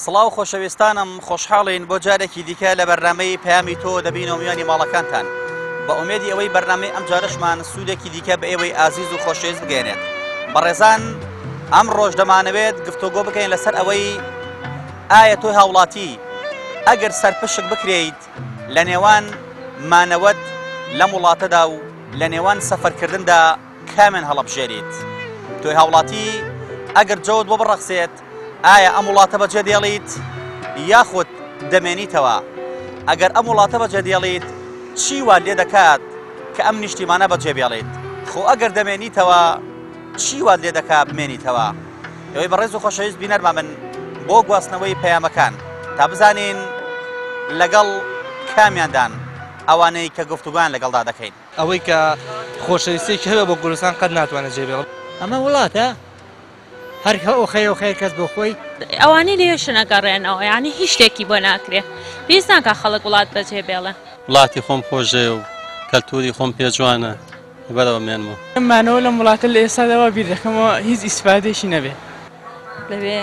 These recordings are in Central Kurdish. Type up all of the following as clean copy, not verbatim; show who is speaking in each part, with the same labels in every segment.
Speaker 1: سڵاو خۆشەویستانم خۆشحاڵین بۆ جارێکی دیکە لە بەرنامەی پەیامی تۆ دەبینەوە میوانی ماڵەکانتان بە ئومێدی ئەوەی بەرنامەی ئەم جارەشمان سوودێکی دیکە بە ئێوەی ئازیز و خۆشەویست بگەێنێت بەڕێزان ئەم ڕۆژ دەمانەوێت گفتۆگۆ بکەین لەسەر ئەوەی ئایا تۆی هاوڵاتی ئەگەر سەرپشک بکرێیت لە نێوان مانەوەت لەم وڵاتەدا و لە نێوان سەفەرکردندا کامیان هەڵەبژێریت؟ تۆی هاوڵاتی ئەگەر جەوت بۆ بڕەخسێت ئایا ئەم وڵاتە بەجێ دێڵیت یاخود دەمێنیتەوە؟ ئەگەر ئەم وڵاتە بەجێ دێڵیت چی وات لێ دەکات کە ئەم نیشتیمانە بەجێ بێڵیت؟ خۆ ئەگەر دەمێنیتەوە چی وات لێ دەکا بمێنیتەوە؟ ئێوەی بەڕێز و خۆشەویست بینەرمان بن بۆ گواستنەوەی پەیامەکان تا بزانین لەگەڵ کامیاندان ئەوانەی کە گفتوگۆیان لەگەڵدا دەکەین.
Speaker 2: ئەوەی کە خۆشەویستیەکی هەبێ بۆ کوردستان قەت ناتوانێت جێ بێڵێ.
Speaker 3: ئەمە وڵاتە هەر ئۆخەی ئۆخەی کەس بۆ خۆی.
Speaker 4: ئەوانەی لەوێشن ئەگەڕێنەوە یانی هیچ شتێکی بۆ ناکرێ پێویست ناکا خەڵک وڵات بەجێ بێڵێ.
Speaker 5: وڵاتی خۆم خۆشدەوێ و کەلتوری خۆم پێ جوانە لەبەرئەوە مێنمەوە.
Speaker 6: مانەوە لەم وڵاتە لە ئێستادا وا بیر دەکەمەوە هیچ ئیسفادەیەکی نەبێ.
Speaker 7: لەوێ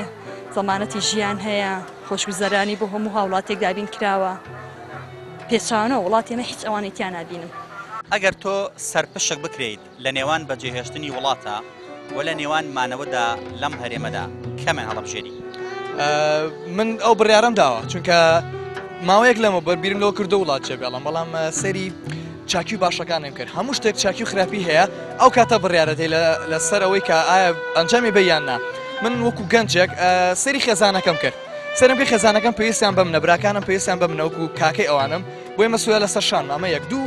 Speaker 7: زەمانەتی ژیان هەیە، خۆشگوزەرانی بۆ هەموو هاوڵاتیەک دابین کراوە. پێچەوانەوە وڵاتی ئێمە هیچ ئەوانەی تیا نابینم.
Speaker 1: ئەگەر تۆ سەرپشک بکرێیت لە نێوان بەجێهێشتنی وڵاتە و لە نێوان مانەوەدا لەم هەرێمەدا کامیان هەڵەبژێری؟
Speaker 8: من ئەو بڕیارەم داوە چونکە ماوەیەک لەمە بەر بیرم لەوە کردو وڵات چێ بێڵم بەڵام سەری چاکی و باشەکانم کرد هەموو شتێک چاکی و خراپی هەیە ئەو کاتە بڕیارەدەی لەسەر ئەوەی کە ئایا ئەنجامی بە یان نا من وەکو گەنجێک سەری خێزانەکەم کرد سەرم کرد خێزانەکەم پێویستیان بە منە براکانم پێویستیان بە منە وەکو کاکەی ئەوانم بۆیە مەسوولە لەسەر شانم ئەمە یەک دوو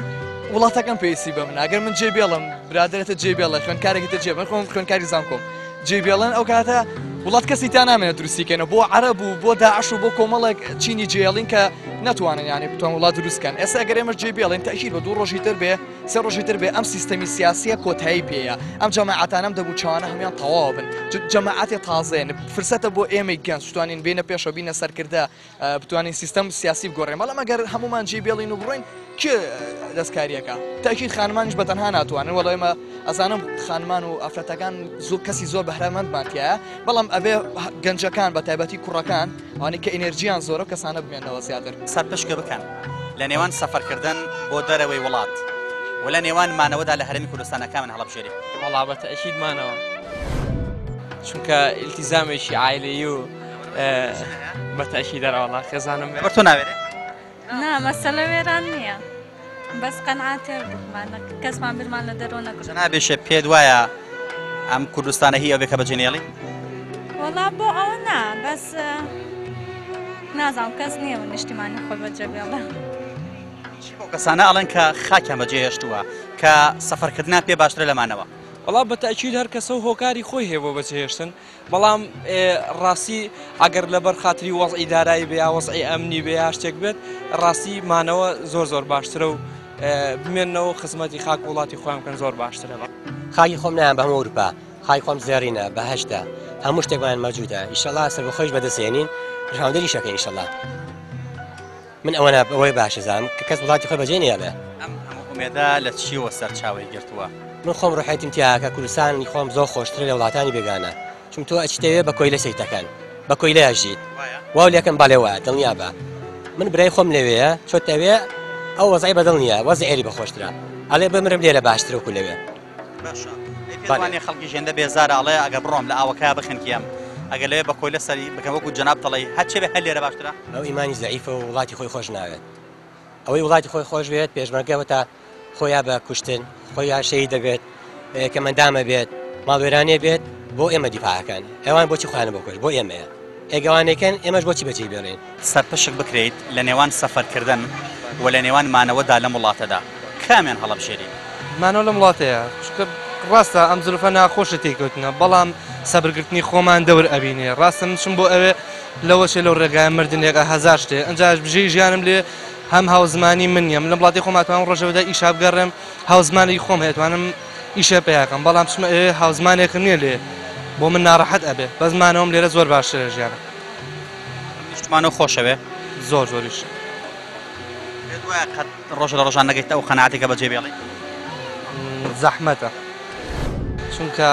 Speaker 8: وڵاتەکەم پێویستی بە منە ئەگەر من جێ بێڵم برادەرێتە جێ بێڵێ خوێندکارێکی تر جێ من خۆم خوێندکاری زانکۆم جێ بێڵن ئەو کاتە وڵات کەسی تا نامێنێت دروستی کەنەوە بۆ عەرەب و بۆ داعش و بۆ کۆمەڵێک چینی جێڵین کە ناتوانن یانێ بتوان وڵات دروست کەن ئێستا ئەگەر ئێمەش جێ بێڵین تەئکید بە دوو ڕۆژی تر بێ سێ ڕۆژی تر بێ ئەم سیستەمی سیاسیە کۆتایی پێیە ئەم جەماعەتانەم دەبوو چاوانە هەموان تەواو بن جەماعەتێ تازەیە فرسەتە بۆ ئێمەی گەنج بتوانین بینە پێشەوە بینە سەرکردە بتوانین سیستەم سیاسی بگۆڕێن بەڵام ئەگەر هەمومان جێ بێڵین و بڕۆین کێ دەستکاریەکە تاکیید خانمانیش بە تەنها ناتوانن وەڵا ئێمە ئەزانم خانمان و ئافرەتەکان زۆر کەسی زۆر بەهرەمەندمان تایە بەڵام ئەبێ گەنجەکان بە تایبەتی کوڕەکان ئەوانەی کە ئینێرجیان زۆرە و کەسانە بمێنەوە زیاتر.
Speaker 1: سەرپشکە بکەن لە نێوان سەفەرکردن بۆ دەرەوەی وڵات و لە نێوان مانەوەدا لە هەرێمی کوردستان کامیان هەڵەبژێری؟
Speaker 6: وەڵا بە تەئکید مانەوە چونکە ئیلتیزامێکی عایلەیی و بە تەئکید دەرەوەڵا خێزانم
Speaker 1: لەبەر تۆ ناوێرێ؟
Speaker 9: نا مەسەلە وێران نییە بەس قەنعاتێ کەسمان بیرمان لە دەرەوە نەکرد.
Speaker 1: جەنابیشت پێت وایە ئەم کوردستانە هی ئەوێ کە بەجێ نێڵی؟
Speaker 9: وەڵا بۆ ئەوە نا بەس نازانم کەس نییە نیشتیمانی خۆی بەجێ بێڵێ.
Speaker 1: چی بەو کەسانە ئەڵێن کە خاکیان بەجێ هێشتووە کە سەفەرکردنیان پێ باشترە لە مانەوە؟
Speaker 6: وەڵا بە تەئکید هەر کەسە و هۆکاری خۆی هەیە بۆ بەجێهێشتن بەڵام ڕاستی ئەگەر لەبەر خاتری وەزعی دارایی بێ یا وەزعی ئەمنی بێ یا شتێک بێت ڕاستی مانەوە زۆر زۆر باشترە و بمێنەوە خزمەتی خاک وڵاتی خۆیان بکەن زۆر باشترە.
Speaker 10: خاکی خۆم نایان بە هەموو ئەوروپا خاکی خۆم زێڕینە بەهەشتە هەموو شتێکمان مەوجودە ئیشەڵا سەربەخۆیش بەدەست هێنین ڕاوندەریش ئەکەین ئیشەڵا. من ئەوە نا ئەوەی باش ئەزانم کە کەس وڵاتی خۆی بەجێ نێڵێ.
Speaker 1: ئەم هەموو ئومێدە لە چیەوە سەرچاوەی گرتووە؟
Speaker 10: من خۆم ڕوحێتیم تیایە کە کوردستانی خۆم زۆر خۆشترە لە وڵاتانی بێگانە چون تۆ ئەچیتەوێ بە کۆیلە سەیتەکەن بە کۆیلە ئەژیت واو لێکەن بەڵێ وایە دڵنیا بە من برای خۆم لەوێیە چۆتەوێ ئەو وەزعی بەدڵ نییە وەزعی ئێری بەخۆشترە ئەڵێ بمرم لێرە باشترە وەکو لەوێ.
Speaker 1: باشە ئەی پێت وانیە خەڵکی ژێندە بێزارە ئەڵێ ئەگەر بڕۆم لە ئاوەکە بخنکێم ئەگەر لەوێ بە کۆیلە سەری بکەم وەکو جەنابت ئەڵێی هەرچێ بێ هەر لێرە باشترە؟
Speaker 10: ئەو ئیمانی زەعیفە و وڵاتی خۆی خۆش ناوێت ئەوەی وڵاتی خۆی خۆش بێت پێشمەرگە وەتا خۆیا بە کوشتن خۆیا شەهید دەبێت کەمەندامە بێت ماڵوێرانێ بێت بۆ ئێمە دیفاعەکان ئەوان بۆچی خۆیانە بۆ کوشت بۆ ئێمەیە ئێگەوانێکن ئێمەش بۆچی بەجێی بێڵین.
Speaker 1: سەرپشک بکرێیت لە نێوان سەفەرکردن و لە نێوان مانەوەدا لەم وڵاتەدا کامیان هەڵەبژێری؟
Speaker 2: مانەوە لەم وڵاتەیە چونکە ڕاستە ئەم زروفە ناخۆشە تێکەوتنە بەڵام سەبرگرتنی خۆمان دەور ئەبینێ ڕاستە من چم بۆ ئەوێ لەوە چێ لەو ڕێگایە مردنێکە هەزار شتێ ئەنجاش بژێی ژیانم لێ هەم هاوزمانی من نییە من لەم وڵاتی خۆم ئەتوانم ڕۆژێ ئیشا بگەڕێم هاوزمانی خۆم هەیە توانم ئیشێ پیاکەم بەڵام چمە ئەوێ هاوزمانێکم نییە لێ بۆ من ناڕەحەت ئەبێ بەس مانەوەم لێرە زۆر باشترە ژیانم.
Speaker 1: نیشتمانەوە خۆشەوێ؟
Speaker 2: زۆر زۆریش.
Speaker 1: پێت وایە قەت ڕۆژ لە ڕۆژان نەگەیتە ئەو قەناعەتەی کە بەجێ بێڵی؟
Speaker 2: زەحمەتە چونکە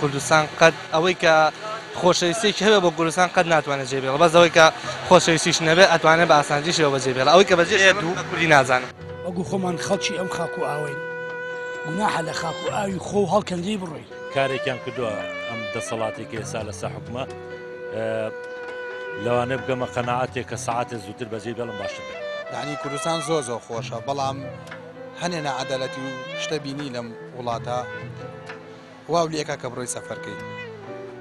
Speaker 2: کوردستان قەت ئەوەی کە خۆشەویستێکی هەبێ بۆ کوردستان قەت ناتوانێت جێ بێڵێ بەس ئەوەی کە خۆشەویستیش نەبێ ئەتوانێت بە ئاسانجیشەوە بەجێ بێڵێ ئەوەی کە بەجێ دوو کوردی نازانم.
Speaker 11: وەکو خۆمان خەڵکی ئەم خاک و ئاوەین گوناحە لە خاک و ئاوی خۆ و هەڵکەندرێی بڕۆی.
Speaker 12: کارێکیان کردووە ئەم دەسەڵاتێک کە ئێستا لەسەر حکومە لەوانەیە بگەمە قەناعەتێک کە سەعاتێ زووتر بەجێی بێڵم باشتر بێت.
Speaker 13: یەعنی کوردستان زۆر زۆر خۆشە بەڵام هەنێ ناعەدالەتی و شتە بینی لەم وڵاتە واو لێکا کە بڕۆی سەفەرکەی.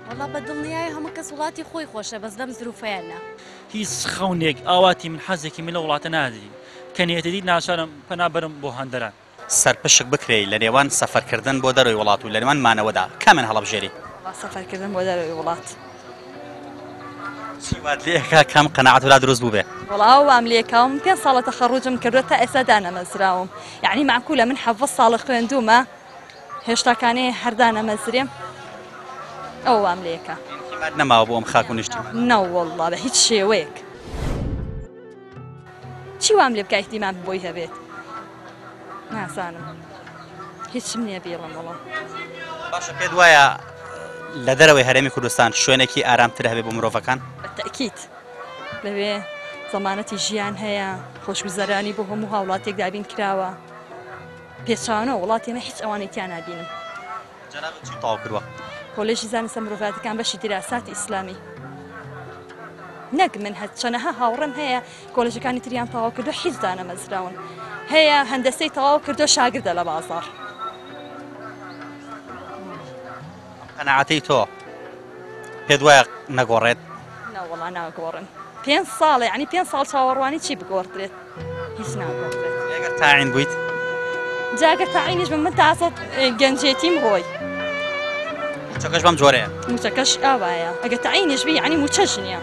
Speaker 14: وەڵا بە دڵنیای هەموو کەس وڵاتی خۆی خۆشە بەس لەم زروفەیان نا.
Speaker 15: هیچ خەونێک ئاواتی من حەزێکی من لە وڵاتە نادی کە نێتە دی ناچارم پەنا بەرم بۆ هەندەران.
Speaker 1: سەرپشک بکرێی لە نێوان سەفەرکردن بۆ دەرەوەی وڵات و لە نێوان مانەوەدا کامیان هەڵەبژێری؟
Speaker 7: وەڵا سەفەرکردن بۆ دەرەوەی وڵات.
Speaker 1: چی وات لێ ئەکا کەم قەناعەت لا دروست بووبێ؟
Speaker 7: وەڵا وام لێکا من پێنج ساڵە تەخەڕوجم کردووە تا ئێستا دانەمەزراوم یەعنی مەعقولە من 17 ساڵە خوێندوومە هێشتاکانێ هەر دانەمەزرێم ئەوە وام لێکا.
Speaker 1: ئینتیمات نەماوە بۆ ئەم خاک و نیشتیمانە؟
Speaker 7: نەوەڵڵا بە هیچ شێوەیەک. چی وام لێ بکا ئیهتیمام بۆی هەبێت نازانم هیچم نییە بیڵم وەڵا.
Speaker 1: باشە پێت وایە لە دەرەوەی هەرێمی کوردستان شوێنێکی ئارامتر هەبێ بۆ مرۆڤەکان؟
Speaker 7: بە تەئکید لەوێ زەمانەتی ژیان هەیە خۆشگوزەرانی بۆ هەموو هاوڵاتیەک دابین کراوە پێچەوانەوە وڵاتی ئێمە هیچ ئەوانەی تیا نابینم.
Speaker 1: جەنابت چی تەواو کردوە؟
Speaker 7: کۆلێژی زانستە مرۆڤایەتەکان بەشی دیراساتی ئیسلامی. نەک من هەر چەنەها هاوڕێم هەیە کۆلێژەکانی تریان تەواو کردو هیچ دانەمەزراون هەیە هەندەسەی تەواو کردو شاگردە لە بازاڕ.
Speaker 1: قەناعەتەی تۆ پێت وایە نەگۆڕێت؟
Speaker 7: نەوەڵا ناگۆڕن پێ ساڵێ ینی پێ ساڵ چاوەڕوانی چی بگۆڕدرێت هیچ ناگۆڕدرێت.
Speaker 1: ئەگەر تاعین بوویت؟
Speaker 7: جا گەر تاعینیش بم من تازە گەنجێتیم ڕۆی.
Speaker 1: موچەکەش بەم جۆرەیە؟
Speaker 7: موچەکەش ئاوایە ئەگەر تاعینیش بی یعنی موچەش نییە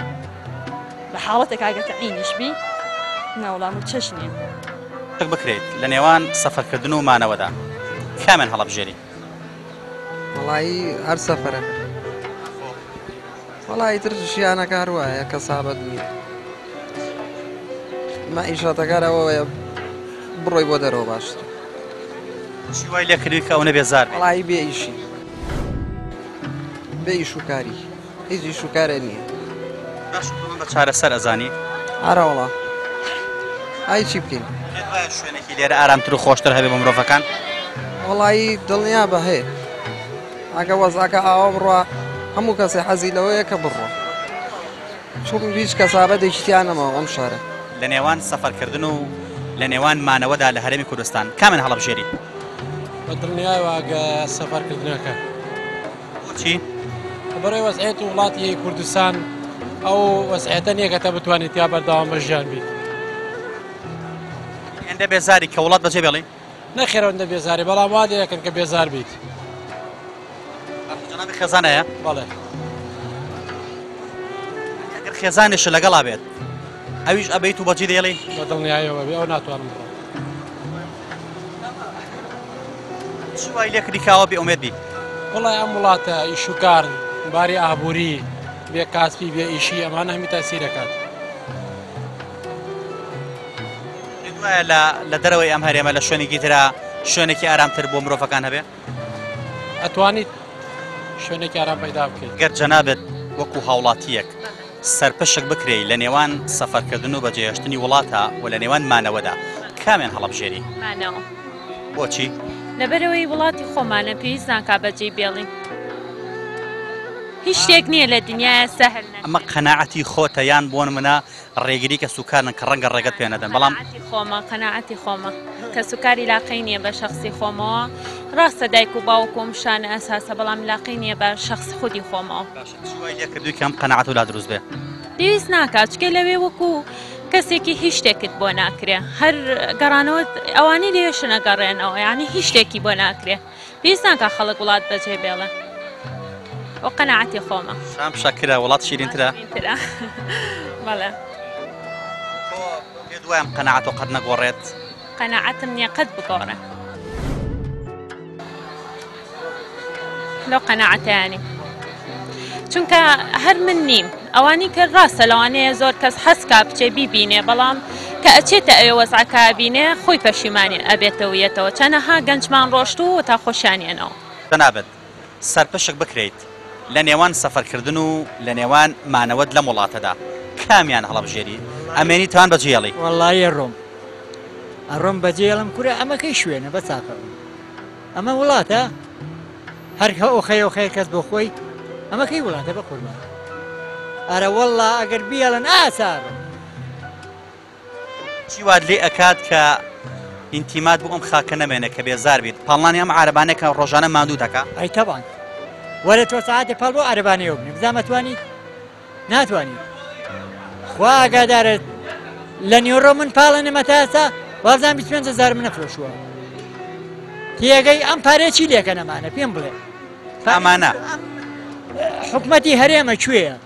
Speaker 7: لە حاڵەتێک ئەگەر تاعینیش بی ناوڵا موچەش نییە.
Speaker 1: بکرێت لە نێوان سەفەرکردن و مانەوەدا کامیان هەڵەبژێری؟
Speaker 16: وەڵایی هەر سەفەرەکە وەڵایی تر ژیانەکە هەر وایە کەسابەت نییە مەعیشەتەکە ئەوەیە بڕۆی بۆ دەرەوە باشتر
Speaker 1: چی وای لێ کردووی کە ئەونە بێزار بی؟
Speaker 16: وەڵایی بێ ئیشی بێ ئیش و کاری هیچ ئیش و کارێ نییە
Speaker 1: باش تۆ بە چارەسەر ئەزانی؟
Speaker 16: ئارەوەڵا ئای چی بکەین؟
Speaker 1: پێت وایە شوێنێکی لێرە ئارامتر و خۆشتر هەبێ بۆ مرۆڤەکان؟
Speaker 16: وەڵایی دڵنیا بە هەیە ئەگە وەزعەکە ئاوا بڕوا هەموو کەسێ حەزی لەوەیە کە بڕوا چون هیچ کەسابەتێکی تیا نەماوە ئەم شارە.
Speaker 1: لە نێوان سەفەرکردن و لە نێوان مانەوەدا لە هەرێمی کوردستان کامیان هەڵەبژێری؟
Speaker 17: بە دڵنیایەوە ئەگە سەفەرکردنەکە.
Speaker 1: بۆچی؟
Speaker 17: بەڕێ وەزعێت و وڵاتی کوردستان ئەو وەزعێتە نییە کە تە بتوانیت تیا بەردەوام بە ژیان بیت.
Speaker 1: هێندە بێزاری کە وڵات بەجێ بێڵی؟
Speaker 17: نەخێر ئەوەندە بێزاری بەڵام وا لێ دەکەن کە بێزار بیت.
Speaker 1: جەنابی خێزان هەیە؟
Speaker 17: بەڵێ.
Speaker 1: ئەگەر خێزانیشت لەگەڵا بێت ئەویش ئەبەیت و بەجێ دێڵی؟
Speaker 17: بە دڵنیاییەوە بێ ئەو ناتوانم بڕۆم.
Speaker 1: چی وای لێ کردی کاوە بێ ئومێد بی؟
Speaker 17: وەڵای ئەم وڵاتە ئیش و کار باری ئابووری بێ کاسپی بێ ئیشی ئەمانە هەمی تاسیر دەکات.
Speaker 1: پێت وایە لە لە دەرەوەی ئەم هەرێمە لە شوێنێکی ترا شوێنێکی ئارامتر بۆ مرۆڤەکان هەبێ؟
Speaker 17: ئەتوانیت شوێنێکی ئارام پەیدا بکەیت.
Speaker 1: گەر جەنابت وەکو هاوڵاتییەک سەرپشک بکرێی لە نێوان سەفەرکردن و بەجێهێشتنی وڵاتا و لە نێوان مانەوەدا کامیان هەڵەبژێری؟
Speaker 4: مانەوە.
Speaker 1: بۆچی؟
Speaker 4: لەبەرئەوەی وڵاتی خۆمانە پێویست ناکا بەجێی بێڵین. هیچ شتێک نییە لە دنیایا سەهل نەبێت.
Speaker 1: ئەمە قەناعەتی خۆتە یان بۆ نمونە ڕێگری کەسوکارن کە ڕەنگە ڕێگەت پێ نەدەن بەڵام.
Speaker 4: قەناعەتی خۆمە قەناعەتی خۆمە کەسوکاری لاقەی نییە بە شەخسی خۆمەوە ڕاستە دایک و باوکم شانە ئەساسە بەڵام لاقەی نییە بە شەخسی خودی خۆمەوە.
Speaker 1: باشە چی وای لێ کردووی کە ئەم قەناعەتە لا دروست بێ؟
Speaker 4: پێویست ناکات چکە لەوێ وەکو کەسێکی هیچ شتێکت بۆ ناکرێ هەر گەڕانەوە ئەوانەی لەوێشن ئەگەڕێنەوە یعنی هیچ شتێکی بۆ ناکرێ پێویست ناکا خەڵک وڵات بەجێ بێڵێ ئەو قەناعەتی خۆمە.
Speaker 1: شام شەکرە وڵات شیرینترە.
Speaker 4: شیرینترە بەڵێ.
Speaker 1: تۆ پێت وایە ئەم قەناعەتە قەت نەگۆڕێت؟
Speaker 4: قەناعەتم نییە قەت بگۆڕێ. لەو قەناعەتەیانی. چونکە هەر من نیم ئەوانی کە ڕاستە لەوانەیە زۆر کەس حەز کا بچێ بیبینێ بەڵام کە ئەچێتە ئەوێ وەزعەکە ئەبینێ خۆی پەشیمانی ئەبێتەوە یەتەوە چەنەها گەنجمان ڕۆشتوو تا خۆشیان یەنەوە.
Speaker 1: جەنابت سەرپشک بکرێیت لە نێوان سەفەرکردن و لە نێوان مانەوەت لەم وڵاتەدا کامیان هەڵەبژێری ئەمێنی توان بەجێڵی؟
Speaker 3: وەڵایی ئەڕۆم ئەڕۆم بەجێڵم کورە ئەمە کەی شوێنە بە چاکە ئەمە وڵاتە هەر ئۆخەی ئۆخەی کەس بۆ خۆی ئەمە کەی وڵاتە بە قوربان ئەرە وەڵا ئەگەر بیەڵن ئاسارم
Speaker 1: چی وات لێ ئەکات کە ئینتیمات بۆ ئەم خاکە نەمێنێ کە بێزار بیت پاڵنانی ئەم عارەبانەیە کە ڕۆژانە ماندوو دەکا؟
Speaker 3: ئەی تەبان وەرە تۆ سەعاتێ پاڵ بۆ عارەبانەیەوە بنێ بزانم ئەتوانی؟ ناتوانی خوا ئاگادارت لە نیۆڕۆ من پاڵێنمە تا ئێستا وابزانم 25 هەزارم نەفرۆشووە تێگەی ئەم پارەیە چی لێکەن ئەمانە پێم بڵێ
Speaker 1: ئەمانە
Speaker 3: حکومەتی هەرێمە کوێیە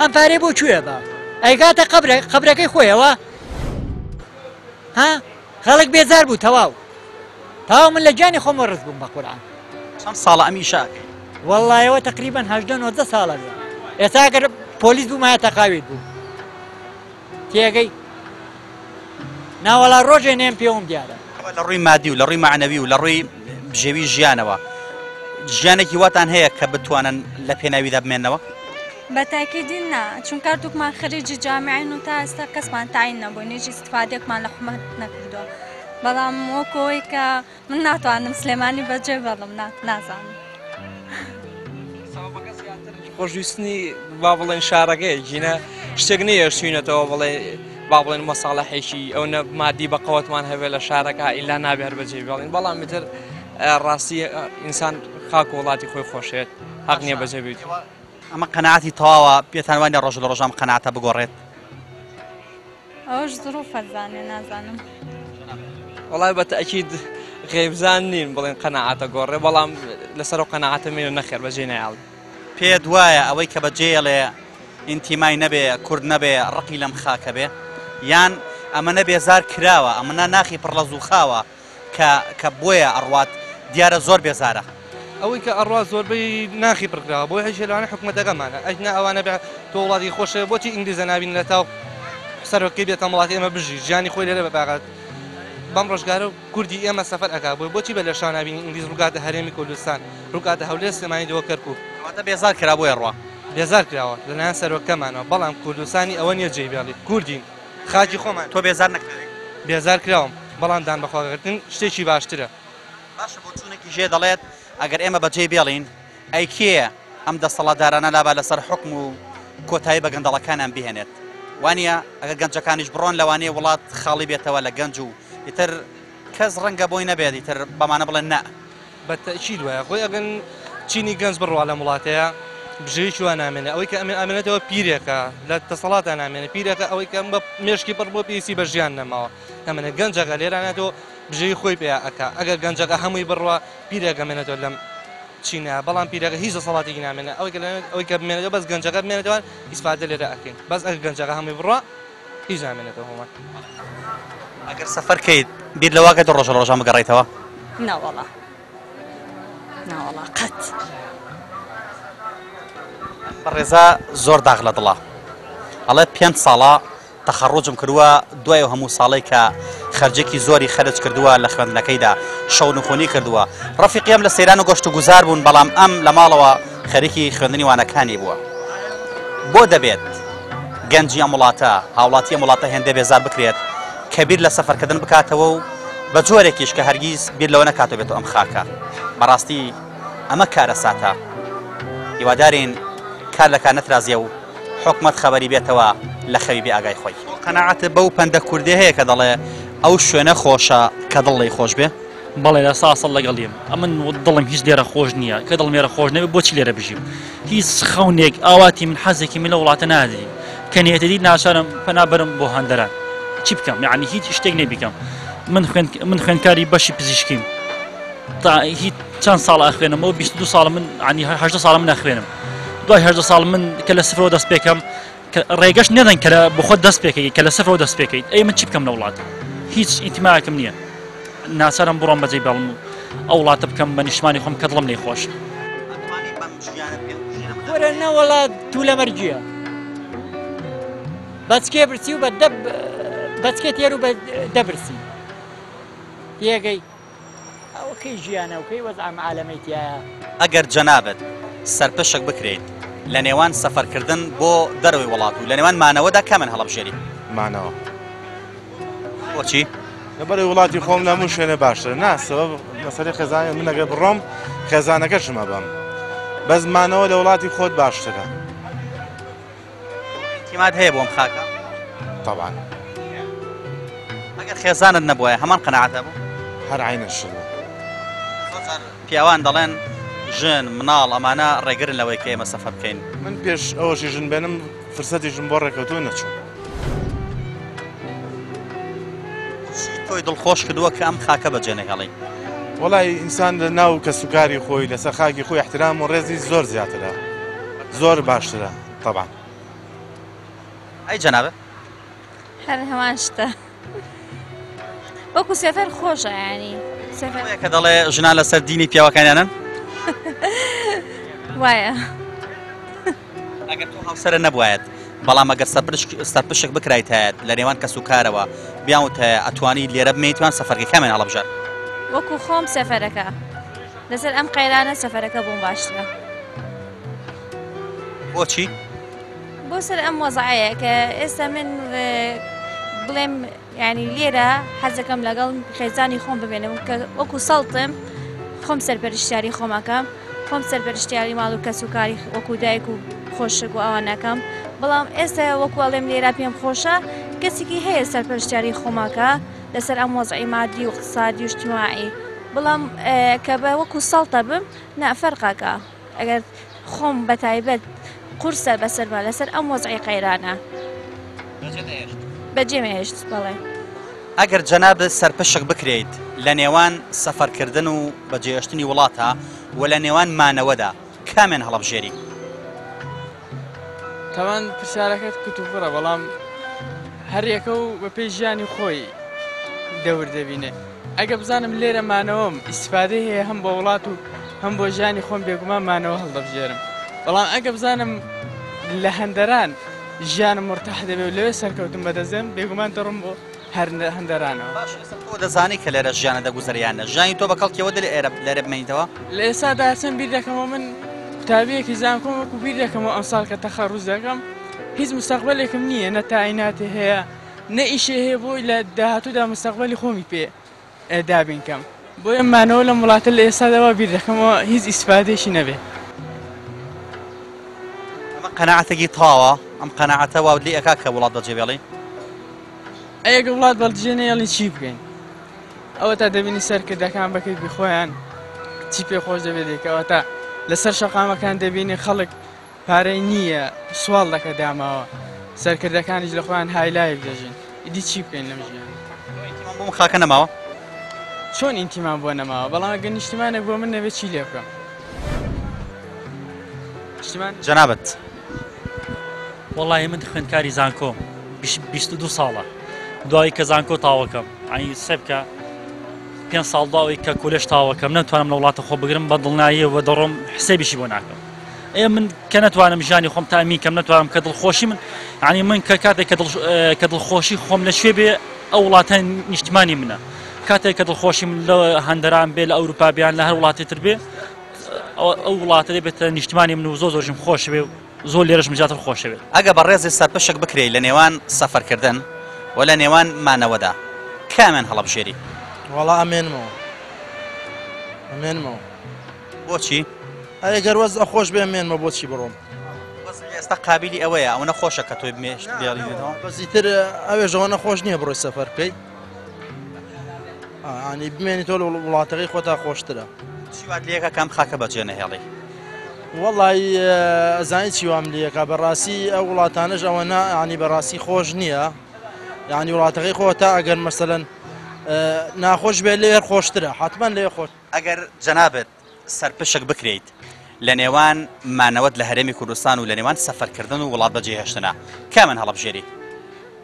Speaker 3: ئەم پارەی بۆ کوێ بە ئەیگاتە قەبرە قەبرەکەی خۆیەوە ها خەڵک بێزار بوو تەواو تەواو من لە گیانی خۆم وەڕز بووم بە قورعان
Speaker 1: چەند ساڵە ئەم ئیشە ئەکەی؟
Speaker 3: وەڵڵایەوە تقریبا هەژدە نۆزدە ساڵە بێ ئێستا ئەگەر پۆلیس بوومایە تەقاویت بوو تێگەی ناوەڵا ڕۆژێ نێم پێوم دیارە
Speaker 1: لە ڕووی مادی و لە ڕووی معنەوی و لە ڕووی بژێوی ژیانەوە ژیانێکی واتان هەیە کە بتوانن لە پێناویدا بمێنەوە؟
Speaker 9: بە تاکیدی نا چونکە هەردووکمان خەریجی جامیعین و تا ئێستا کەسمان تاین نەبووین هیچ ئیستفادێکمان لە حکومەت نەکردووە بەڵام وەکو ئەوەی کە من ناتوانم سلێمانی بەجێ بێڵم نا نازانم.
Speaker 6: خۆشویستنی با بڵێن شارەکەیە گینە شتێک نییە شوینەتەوە بڵێ با بڵێن مەساڵەحێکی ئەو نە مادی بە قەوەتمان هەبێ لە شارەکە ئیلا نابێ هەر بەجێ بێڵین بەڵام میتر ڕاستی ئینسان خاک و وڵاتی خۆی خۆشێت حەق نییە بەجێ بیت.
Speaker 1: ئەمە قەناعەتی تەواوە پێتان وانە ڕۆژ لە ڕۆژان قەناعەتە بگۆڕێت؟
Speaker 9: ئەوەش زروفە زانێ نازانم.
Speaker 6: وەڵای بە تەئکید غەیبزان نین بڵێن قەناعەتە گۆڕێ بەڵام لەسەر ئەو قەناعەتە مێنە نەخێر بەجێ نایەڵێ.
Speaker 1: پێت وایە ئەوەی کە بەجێیەڵێ ئینتیمای نەبێ کورد نەبێ ڕقی لەم خاکە بێ یان ئەمەنە بێزار کراوە ئەمەنە ناخی پڕ لە زووخاوە کە کە بۆیە ئەڕوات دیارە زۆر بێزارە.
Speaker 2: ئەوەی کە ئەڕوا زۆربەی ناخی پڕکراوە بۆیە هیچ لەوانە حکومەتەکەمانە ئەگینا ئەوانە بێ تۆ وڵاتی خۆشە بۆچی ئینگلیزە نابینی لە تاو سەرۆکەی بێتە وڵاتی ئێمە بژی ژیانی خۆی لێرە بەپاغات بەم ڕۆژگارە کوردی ئێمە سەفەر ئەکا بۆی بۆچی بە لێشاو نابینی ئینگلیز ڕووکاتە هەرێمی کوردستان ڕووکاتە هەولێر سلێمانی دهۆک کەرکوک
Speaker 1: کەواتە بێزار کرا بۆیە ڕوا.
Speaker 2: بێزار کراوە لەلایەن سەرۆکەکەمانەوە بەڵام کوردستانی ئەوە نییە جێی بێڵی کوردین خاکی خۆمان.
Speaker 1: تۆ بێزار نەکراوی؟
Speaker 2: بێزار کراوم بەڵام دان بەخۆگرتن شتێکی باشترە.
Speaker 1: باشە بۆچوونێکی ژێ دەڵێت ئەگەر ئێمە بەجێی بێڵین ئەی کێ ئەم دەسەڵاتدارانە لابا لەسەر حوکم و کۆتایی بە گەندەڵەکانیان بهێنێت وانە ئەگەر گەنجەکانیش بڕۆن لەوانەیە وڵات خاڵی بێتەوە لە گەنج و ئیتر کەس ڕەنگە بۆی نەبێت ئیتر بەمانە بڵێن نا.
Speaker 2: بە تەئکید وایە خۆی ئەگەن چینی گەنج بڕوا لەم وڵاتەیە بژێویی وا نامێنێ ئەوەی کە ئەمێ ئامێنێتەوە پیرێکە لە دەسەڵاتە نامێنێ پیرێکە ئەوەی کە بە مێشکی پڕ بۆ پێویستی بە ژیان نەماوە نامێنێ گەنجەکە لێرانێتەوە بژێوی خۆی پێ ئەکا ئەگەر گەنجەکە هەمووی بڕوا پیرێک ئەمێنێتەوە لەم چینە بەڵام پیرەکە هیچ دەسەڵاتێکی نامێنێ ئەوەی کە ئەوەی کە بمێنێتەوە بەس گەنجەکە بمێنێتەوە ئیسفادە لێرە ئەکەین بەس ئەگەر گەنجەکە هەمووی بڕوا هیچ نامێنێتەوە هۆمان.
Speaker 1: ئەگەر سەفەر کەیت بیر لەوە ئەکەیت ڕۆژە لە ڕۆژان بگەڕێیتەوە؟
Speaker 7: ناوەڵا ناوەڵا قەت.
Speaker 1: ئەم بەڕێزە زۆر داغ لە دڵە ئەڵێ پێنج ساڵە تەخەڕوجم کردووە دوای ئەو هەموو ساڵەی کە خەرجێکی زۆری خەرج کردووە لە خوێندنەکەیدا شەونخونی کردووە ڕەفیقی ئەم لە سەیران و گەشت و گوزار بوون بەڵام ئەم لە ماڵەوە خەریکی خوێندنی وانەکانی بووە بۆ دەبێت گەنجی ئەم وڵاتە هاوڵاتی ئەم وڵاتە هێندە بێزار بکرێت کە بیر لە سەفەرکردن بکاتەوە و بە جۆرێکیش کە هەرگیز بیر لەوە نەکاتەوە بێتەوە ئەم خاکە بەڕاستی ئەمە کارەساتە هیوادارین کار لە کار نەترازێ و حکومەت خەبەری بێتەوە لە خەوی بێ ئاگای خۆی. قەناعەتت بەو پەندە کوردیە هەیە کە دەڵێ ئەو شوێنە خۆشە کە دڵ لێی خۆش بێ؟
Speaker 15: بەڵێ لە سا سەد لەگەڵیم ئەمن دڵم هیچ لێرە خۆش نییە کە دڵم لێرە خۆش نەبێ بۆچی لێرە بژیم هیچ خەونێک ئاواتی من حەزێکی من لە وڵاتە نادی کە نێتەدی ناچارم پەنا بەرم بۆ هەندەران چی بکەم یعنی هیچ شتێک نەبیکەم من خوێن من خوێندکاری بەشی پزیشکیم تا هیچ چەند ساڵ ئەخوێنمەوە 22 ساڵ من عنی 18 ساڵ من ئەخوێنم دوای 18 ساڵ من کە لە سفرەوە دەست پێکەم کە ڕێگەش نەدەن کە بۆ خۆت دەست پێکەی کە لە سفرەوە دەست پێکەیت ئەی من چی بکەم لە وڵات هیچ ئینتیماکم نییە ناچارم بڕۆم بەجێ بێڵم و ئەو وڵاتە بکەم بە نیشتمانی خۆم کە دڵم لێ خۆش.
Speaker 3: وەرە. کورە نەوەڵا تو لە مەرگیە بەچکێ برسی و بە دە بەچکێ تێر و بە دە برسی تێگەی ئەوە کەی ژیانە و کەی وەزع ئەم عالەمەی تیایە.
Speaker 1: ئەگەر جەنابت سەرپشک بکرێیت لە نێوان سەفەرکردن بۆ دەرەوەی وڵات و لە نێوان مانەوەدا کامیان هەڵەبژێری؟
Speaker 18: مانەوە.
Speaker 1: بۆچی؟
Speaker 18: لەبەرئەوەی وڵاتی خۆم لە هەموو شوێنێ باشترە. نا سەبەب مەسەلەی خێزانی من ئەگەر بڕۆم خێزانەکەشم ئەبەم. بەس مانەوە لە وڵاتی خۆت باشترە.
Speaker 1: ئیعتیماد هەیە بۆ ئەم خاکە؟
Speaker 18: تەبعەن.
Speaker 1: ئەگەر خێزانت نەبوایە هەمان قەناعەت هەبوو؟
Speaker 18: هەر عەینەن شت بوو.
Speaker 1: زۆر جار پیاوان دەڵێن ژن، مناڵ ئەمانە ڕێگرن لەوەی کە ئێمە سەفەر بکەین.
Speaker 18: من پێش ئەوەشی ژن بێنم فرسەتیشم بۆ ڕێکەوتووە نەچووم.
Speaker 1: چی تۆی دڵخۆش کردووە کە ئەم خاکە بەجێ نەهێڵی؟
Speaker 18: وەڵای ئینسان لە ناو کەسوکاری خۆی لەسەر خاکی خۆی احترام و ڕێزی زۆر زیاترە زۆر باشترە تەبعەن.
Speaker 1: ئەی جەنابت؟
Speaker 19: هەر هەمان شتە وەکو سەفەر خۆشە ینی سەفەر
Speaker 1: کە دەڵێ ژنان لەسەر دینی پیاوەکانیانن
Speaker 19: وایە
Speaker 1: ئەگەر تۆ هاوسەرە نەبوایەت بەڵام ئەگەر سەرپشک بکرایتایەت لە نێوان کەس و کارەوە بیانوتایە ئەتوانی لێرە بمێنیت یان سەفەرکەی کامیان هەڵەبژارد؟
Speaker 19: وەکو خۆم سەفەرەکە لەسەر ئەم قەیرانە سەفەرەکە بۆم باشترە.
Speaker 1: بۆچی؟
Speaker 19: بۆ سەر ئەم وەزعەیە کە ئێستا من بڵێم یانی لێرە حەزەکەم لەگەڵ خێزانی خۆم بمێنم کە وەکو سەڵتم خۆم سەرپەرشتیاری خۆمەکەم خۆم سەرپەرشتیاری ماڵ و کەس و کاری وەکو دایک و خۆشک و ئەوانەکەم بەڵام ئێستا وەکو ئەڵێم لێرە پێم خۆشە کەسێکی هەیە سەرپەرشتیاری خۆمەکە لەسەر ئەم وەزعی مادی و اقتصادی و اجتماعی بەڵام کە بە وەکو سەڵتە بم نا فەرقەکە ئەگەر خۆم بەتایبەت قورسە بەسەرما لەسەر ئەم وەزعی قەیرانە. بەجێم هێشت بەڵێ.
Speaker 1: ئەگەر جەنابت سەرپشک بکرێیت لە نێوان سەفەرکردن و بەجێهێشتنی وڵاتا و لە نێوان مانەوەدا کامیان هەڵەبژێری؟
Speaker 6: تاوان پرسیارەکەت کتوپڕە بەڵام هەر یەکە و بەپێی ژیانی خۆی دەور دەبینێ ئەگە بزانم لێرە مانەوەم ئیسفادەی هەیە هەم بۆ وڵات و هەم بۆ ژیانی خۆم بێگومان مانەوە هەڵدەبژێرم بەڵام ئەگە بزانم لە هەندەران ژیانم مرتاح دەبێ و لەوێ سەرکەوتم بەدەستێن بێگومان دەڕم بۆ هەر هەندەرانەوە.
Speaker 1: باش ئێستا تۆ دەزانی کە لێرە ژیانە دەگوزەرێ یان نە ژیانی تۆ بە کەڵکیەوە دێ لێرە لێرە بمێنیتەوە؟
Speaker 6: لە ئێستادا چەند بیر دەکەمەوە من قوتابیەکی زانکۆم وەکو بیر دەکەمەوە ئەمساڵ کە تەخەڕوج دەکەم هیچ مستەقبەلێکم نییە نە تاعیناتی هەیە نە ئیشێ هەیە بۆی لە داهاتوودا مستەقبەلی خۆمی پێ دابین کەم بۆیە مانەوە لەم وڵاتە لە ئێستادا وا بیر دەکەمەوە هیچ ئیسفادەیەکی نەبێ.
Speaker 1: ئەمە قەناعەتێکی تەواوە ئەم قەناعەتە واوت لێ ئەکا کە وڵات بەجێ بێڵی؟
Speaker 6: ئەی ئەگەر وڵات بەجێ نەیەڵین چی بکەین؟ ئەوەتا دەبینی سەرکردەکان بە کەیفی خۆیان چی پێ خۆش دەبێت دەیکە ئەوەتا لەسەر شەقامەکان دەبینی خەڵک پارەی نییە سواڵ دەکە داماوە سەرکردەکانیش لە خۆیان هایلایف دەژین ئیدی چی بکەین لەم ژیانە
Speaker 1: ئینتیمان بۆم خاکە نەماوە
Speaker 6: چۆن ئینتیمان بۆ نەماوە بەڵام ئەگەر نیشتیمانێک بۆ من نەبێت چی لێ بکەم نیشتیمان
Speaker 1: جەنابت
Speaker 15: وەڵی من خوێندکاری زانکۆم 22 ساڵە دوایی کە زانکۆ تاوەکەم ئەی سێبکە پێ ساڵ داوەی کە کۆلێژ تاوەکەم نەتوانم لە وڵاتە خۆ بگرم بە دڵناییەوە دەڕۆم حسێبیشی بۆ ناکەم ئێ من کە نەتوانم ژیانی خۆم تامین کەم نەتوانم کە دڵخۆشی من ینی من کە کاتێک کە دڵ کە دڵخۆشی خۆم لە شوێ بێ ئەو وڵاتە نیشتمانی منە کاتێک کە دڵخۆشی من لە هەندەران بێ لە ئەوروپا بیان لە هەر وڵاتی تر بێ ئەو وڵاتە دەبێتە نیشتمانی من و زۆر زۆرشم خۆش بێ و زۆر لێرەشم زیاتر خۆشەوێت.
Speaker 1: ئەگە بەڕێزت سەرپشک بکرێی لە نێوان سەفەرکردن و لە نێوان مانەوەدا کامیان هەڵەبژێری؟
Speaker 20: وەڵا ئەمێنمەوە ئەمێنمەوە.
Speaker 1: بۆچی؟
Speaker 20: ئەی گەر وەزع خۆش بێ ئەمێنمەوە بۆچی بڕۆم؟
Speaker 1: وەزع ئێستا قابیلی ئەوەیە ئەوەنە خۆشە کە تۆی بمێشت بێڵیتەوە؟
Speaker 20: بەس ئیتر ئەوێش ئەوەنە خۆش نییە بڕۆی سەفەر بکەی. ینی بمێنیتەوە لە وڵاتەکەی خۆتا خۆشترە.
Speaker 1: چی وات لێکا کە ئەم خاکە بەجێ نەهێڵی؟
Speaker 20: وەڵی ئەزانی چی وام لەکە بەڕاستی ئەو وڵاتانەش ئەوە ینی بەڕاستی خۆش نییە یعنی وڵاتەکەی خۆ تا ئەگەر مەسەەن ناخۆش بێ لێ خۆشترە حتمما لێ خۆش
Speaker 1: ئەگەر جەنابت سەرپشک بکرێیت لە نێوان مانەوەت لە هەرێمی کوردستان و لە نێوان سەفەرکردن و وڵات بەجێهێشتنا کامیان هەڵەبژێری؟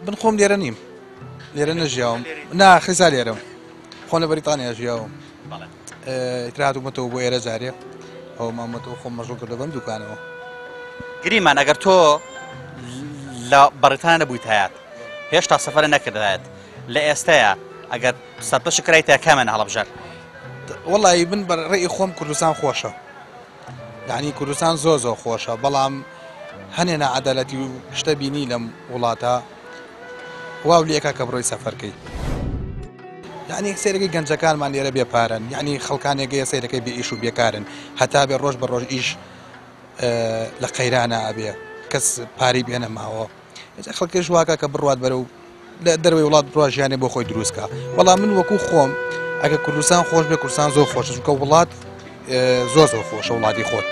Speaker 13: من خۆم لێرە نیم لێرە نەژیاوم نا خێزا لێرەم خۆم لە بەریتانیا ژیاوم ئیتر هاتوومەتەوە بۆ ئێرە جارێ ئەو مامەتەوە خۆم مەژوڵ کردو بەم دوکانەوە.
Speaker 1: گریمان ئەگەر تۆ لە بەڕیتانیا نەبوویتایەت هێشتا سەفەرە نەکردایەت لە ئێستەیە ئەگەر سەرپەشک کرایتە کامیان هەڵەبژارد؟
Speaker 13: وەڵی من بە ڕێی خۆم کوردستان خۆشە یعنی کوردستان زۆر زۆر خۆشە بەڵام هەنێ ناعەدالەتی و شتە بینی لەم وڵاتە واو لێکا کە بڕۆی سەفەرکەی یعنی سەیرەکەی گەنجەکانمان لێرە بێ پارەن یعنی خەڵکانێک هەیە سەیرەکەی بێ ئیش و بێکارن هەتا بێ ڕۆژ بە ڕۆژ ئیش لە قەیرانە ئەبێ کەس پارەی بێ نەماوە ئێستا خەڵکێش واکە کە بڕوات بەرەو لە دەرەوەی وڵات بڕوا ژیانێ بۆ خۆی دروستکە بەڵام من وەکو خۆم ئەگە کوردستان خۆش بێ کوردستان زۆر خۆشە چونکە وڵات زۆر زۆر خۆشە وڵاتی خۆت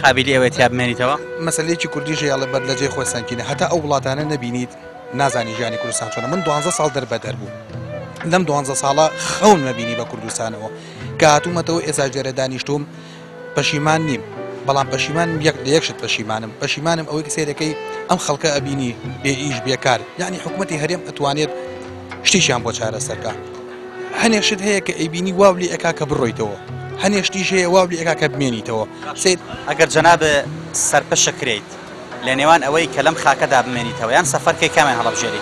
Speaker 1: قابلی ئەوەی تیا بمێنیتەوە
Speaker 13: مەسلەیەکی کوردیش هەیە بەر لە جێی خۆی سەنگینە هەتا ئەو وڵاتانە نەبینیت نازانی ژیانی کوردستان چۆنە من دوانزە ساڵ دەربەدەر بووم لەم دوانزە ساڵە خەون نەبینی بە کوردستانەوە کە هاتوومەتەوە ئێستا لێرە دانیشتوم پەشیمان نیم بەڵام پەشیمانم یەک لە یەک شت پەشیمانم پەشیمانم ئەوەی کە سەیرەکەی ئەم خەڵکە ئەبینی بێ ئیش بێکار یعنی حکوومەتی هەرێم ئەتوانێت شتیشیان بۆ چارەسەرکە هەنێ شت هەیە کە ئەیبینی واو لێ ئەکا کە بڕۆیتەوە هەنێ شتیش هەیە واو لێ ئەکا کە بمێنیتەوە سیر
Speaker 1: ئەگەر جەناب سەرپەشک کرێیت لە نێوان ئەوەی کە لەم خاکەدا بمێنیتەوە یان سەفەرکەی کامیان هەڵەبژێری؟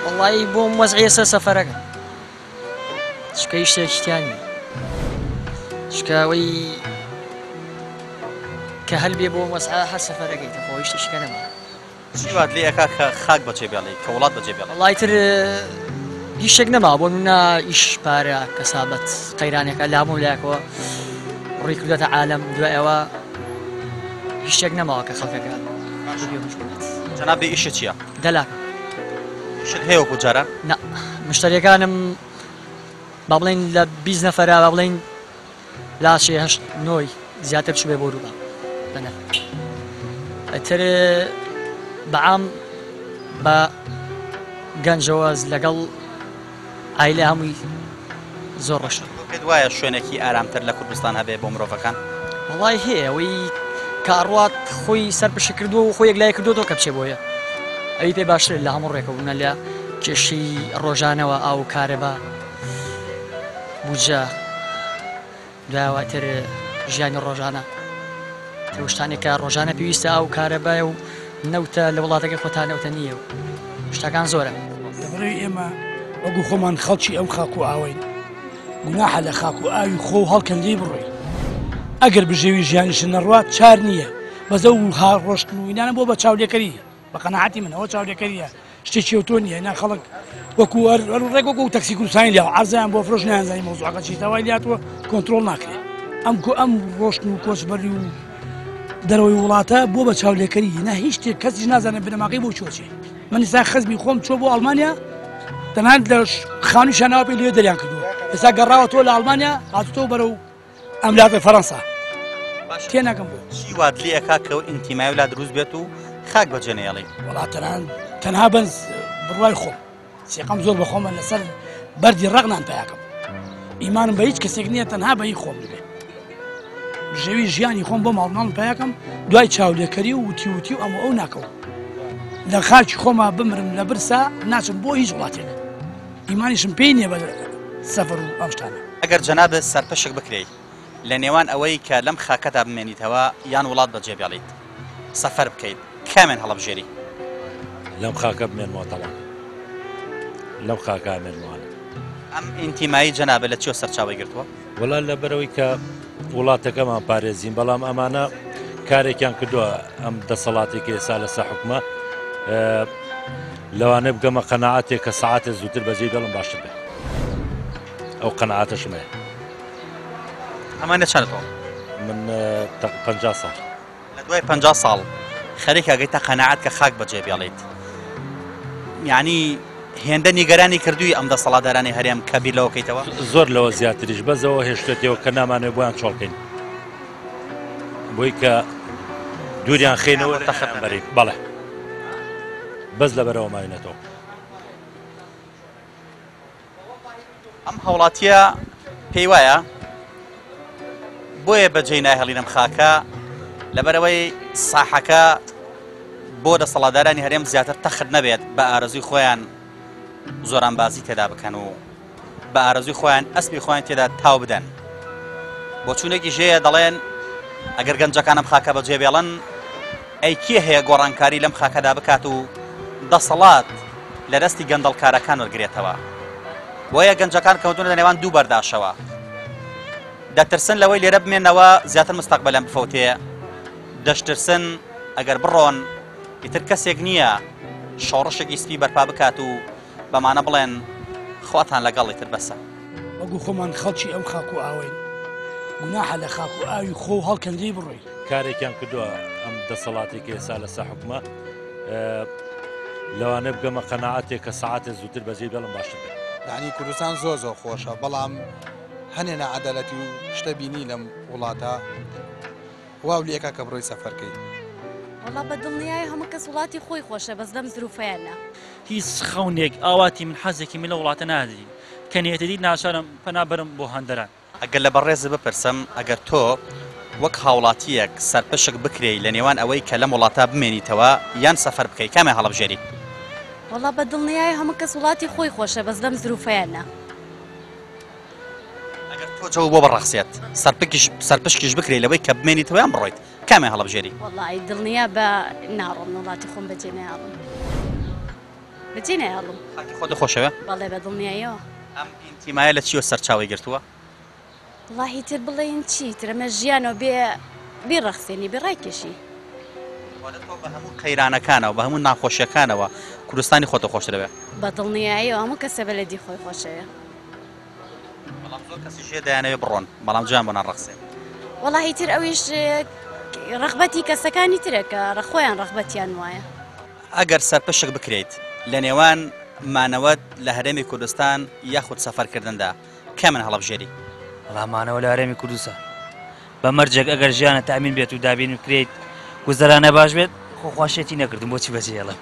Speaker 21: وەڵایی بۆم وەزعی ئێستا سەفەرەکە چونکە هیچ شتێکی تیا نییە چونکە ئەوەی کە هەل بێ بۆ مەسعە هەر سەفەرەکەیتە خۆ هیچ شتێکی کە نەما
Speaker 1: چی وات لێ ئەکا کە خاک بەجێ بێڵی کە وڵات بەجێ بێڵی
Speaker 21: وەڵای تر هیچ شتێک نەما بۆ نمونە ئیش پارە کەسابەت قەیرانێکە لە هەموو لایەکەوە ڕووی کردوەتە عالەم دوای ئەوە هیچ شتێک نەماوە کە خەڵکەکە بێ مشغوڵ بێت.
Speaker 1: جەنابی ئیشت چییە؟
Speaker 21: دەلاکم.
Speaker 1: ئیشت هەیە وەکو جاران؟
Speaker 21: نا مشتەریەکانم با بڵێین لە 20 نەفەرا با بڵێین لاچێ هەشت نۆی زیاتر چوبێ بۆ ئەوروپا بە نەفەر ئەتر بەعام بە گەنجەوە لەگەڵ ئایلە هەمووی زۆر ڕەشە.
Speaker 1: تۆ پێت وایە شوێنێکی ئارامتر لە کوردستان هەبێ بۆ مرۆڤەکان؟
Speaker 21: وەڵای هەیە ئەوەی کە ئەڕوات خۆی سەرپشک کردووە و خۆی یەکلایی کردووەتەوە کە بچێ بۆیە ئەوی پێ باشترە لە هەموو ڕێکەوە نە لە کێشەی ڕۆژانەوە ئاو و کارەبا بودجە دوایەوە تر ژیانی ڕۆژانە ئەو شتانێک کە ڕۆژانە پێویستە ئاو کارەبایە و نەوتە لە وڵاتەکەی خۆتا نەوتە نییە و شتەکان زۆرە.
Speaker 11: لەبەرئەوەی ئێمە وەکو خۆمان خەڵکی ئەم خاک و ئاوەین گوناحە لە خاک و ئاوی خۆ و هەڵکەن لێی بڕۆی ئەگەر بژێوی ژیانیشت نەڕوات چار نییە بەس ئەو ڕۆشتن و ئینانە بۆ بە چاولێکەری بە قەناعەتی من ئەوە چاولێکەریە شتێکی ئەوتۆ نییە نا خەڵک وەکو هەر ڕێک وەکو تەکسی کوردستانی لێوە عەرزیان بۆ فرۆش نایانزانی مەوزوعەکە چی تاوای لاتوە کۆنترۆڵ ناکرێت ئەم کۆ ئەم ڕۆشتن و کۆچبەری و دەرەوەی وڵاتە بۆ بە چاولێکەری نا هیچ شتێک کەسیش نازانێت بنەماکەی بۆ چۆچێ من ئێستا خزمی خۆم چۆ بۆ ئەڵمانیا تەنانەت لە خانووشیان ناوە پێی لێ دەریان کردووە ئێستا گەڕاوە تۆ لە ئەڵمانیا هاتوتەوە بەرەو ئەم لاتە فەرەنسا تێناگەم بۆ
Speaker 1: چی وات لێ ئەکا کە ئینتیمای لا دروست بێت و خاک بەجێ نەیەڵی؟
Speaker 11: وەڵا تەنان تەنها بەس بڕوای خۆم سیقەم زۆر بە خۆمە لەسەر بەردی ڕەق نان پیاکەم ئیمانم بە هیچ کەسێک نییە تەنها بە هی خۆم بێ بژێوی ژیانی خۆم بۆ ماڵناڵم پیاکەم دوای چاولێکەری و وتی وتی و ئەم ئەو ناکەوم لە خاکی خۆما بمرم لە برسا ناچم بۆ هیچ وڵاتێک ئیمانیشم پێی نییە بە سەفەر و ئەم شتانە.
Speaker 1: ئەگەر جەنابت سەرپشک بکرێی لە نێوان ئەوەی کە لەم خاکەدا بمێنیتەوە یان وڵات بەجێ بێڵیت سەفەر بکەیت کامیان هەڵەبژێری؟
Speaker 12: لەم خاکە بمێنمەوە تەڵان لەم خاکە ئەمێنمەوە.
Speaker 1: ئەم ئینتیمایی جەنابت لە چیەوە سەرچاوەی گرتووە؟
Speaker 12: وەڵا لەبەرئەوەی کە وڵاتەکەمان پارێزین بەڵام ئەمانە کارێکیان کردووە ئەم دەسەڵاتێک کە ئێستا لەسەر حکومە لەوانەیە بگەمە قەناعەتێک کە سەعاتێ زووتر بەجێی بێڵم باشتر بێ ئەو قەناعەتەشم هەیە.
Speaker 1: تەمەنت چەندە تۆ؟
Speaker 12: من 50 ساڵ.
Speaker 1: لە دوای 50 ساڵ خەریکە ئەگەیتە قەناعەت کە خاک بەجێ بێڵیت یعنی هێندە نیگەرانی کردووی ئەم دەسەڵاتدارانی هەرێم کە بیر لەوە کەیتەوە؟
Speaker 12: زۆر لەوە زیاتریش بەزەوە هێشتێتەوە کە نامانەوێت بۆیان چۆڵکەین بۆی کە دووریان خینەوە تەخت بەرین بەڵێ بەس لەبەرەوە ماوینەتەوە.
Speaker 1: ئەم هاوڵاتیە پێی وایە بۆیە بەجێی ناهێڵین ئەم خاکە لەبەرەوەی ساحەکە بۆ دەسەڵاتدارانی هەرێم زیاتر تەخت نەبێت بە ئارەزوی خۆیان زۆرانبازی تێدا بکەن و بە ئارەزوی خۆیان ئەسپی خۆیان تێدا تاو بدەن بۆچوونێکی ژەیە دەڵێن ئەگەر گەنجەکانم خاکە بەجێ بێڵن ئەی کێ هەیە گۆڕانکاری لەم خاکەدا بکات و دەسەڵات لە دەستی گەندەڵکارەکان وەرگرێتەوە؟ بۆیە گەنجەکان کەوتوونەتە نێوان دوو بەرداشەوە. دەترسن لەوەی لێرە بمێنەوە زیاتر مستەقبەلیان بفەوتێ، دەشترسن ئەگەر بڕۆن ئیتر کەسێک نییە شۆڕشێکی سپی بەرپا بکات و بەمانە بڵێن خواتان لەگەڵ ئیتر بەسە.
Speaker 11: وەکو خۆمان خەڵکی ئەم خاک و ئاوەین، گوناحە لە خاک و ئاوی خۆ و هەڵکەن لێی بڕۆی.
Speaker 12: کارێکیان کردووە ئەم دەسەڵاتی کە ئێستا لەسەر حکومە لەوانەیە بگەمە قەناعەتێک کە سەعاتێ زووتر بەجێی بێڵم باشتر بێت.
Speaker 13: یەعنی کوردستان زۆر زۆر خۆشە بەڵام هەنێ ناعەدالەتی و شتە بینی لەم وڵاتە واو لێکا کە بڕۆی سەفەرکەی.
Speaker 14: وەڵا بە دڵنیای هەموو کەس وڵاتی خۆی خۆشە بەس لەم زروفەیان نا.
Speaker 15: هیچ خەونێک ئاواتی من حەزێکی من لەو وڵاتە نادی کە نێتە دی ناچارم پەنا بەرم بۆ هەندەران.
Speaker 1: ئەگەر لە بەڕێزت بپرسم ئەگەر تۆ وەک هاوڵاتییەک سەرپشک بکرێی لە نێوان ئەوەی کە لەم وڵاتە بمێنیتەوە یان سەفەر بکەی کامیان هەڵەبژێری؟
Speaker 14: وەڵا بە دڵنیای هەموو کەس وڵاتی خۆی خۆشە بەس لەم زروفەیان نا.
Speaker 1: ئەگەر تۆ جەو بۆ بڕەخسێت سەرپکیش سەرپشکیش بکرێی لەوەی کە بمێنیتەوە یان بڕۆیت کامیان هەڵەبژێری؟
Speaker 14: وەڵایی دڵنیا بە ناڕۆم وڵاتی خۆم بەجێ نایەڵم بەجێ نایەڵم.
Speaker 1: خاکی خۆتت خۆشەوێ؟
Speaker 14: بەڵێ بە دڵنیاییەوە.
Speaker 1: ئەم ئینتیمایە لە چیوە سەرچاوەی گرتووە؟
Speaker 14: وەڵاهی تر بڵێین چی تر ئەمە ژیانەوە بێ بێ ڕەخسێنی بێ ڕایکێشی.
Speaker 1: واتە تۆ بە هەموو قەیرانەکانەوە بە هەموو ناخۆشیەکانەوە کوردستانی خۆتە خۆشتر دەوێ؟
Speaker 14: بە دڵنیاییەوە هەموو کەسە بەلەدی خۆی خۆشەوێ.
Speaker 1: بەڵام زۆر کەسیش هەیە دەیانەوێ بڕۆن بەڵام جێیان بۆ ناڕەخسێ.
Speaker 14: وەڵاهی تر ئەویش ڕەغبەتی کەسەکانی ترە کە خۆیان ڕەغبەتیان وایە.
Speaker 1: ئەگەر سەرپشک بکرێیت لە نێوان مانەوەت لە هەرێمی کوردستان یاخود سەفەرکردندا کامیان هەڵەبژێری؟
Speaker 5: وەڵا مانەوە لە هەرێمی کوردستان بە مەرجێک ئەگەر ژیانە تامین بێت و دابین بکرێیت گوزەرانە باش بێت خۆ خوا شێتی نەکردم بۆچی بەجێهێڵم.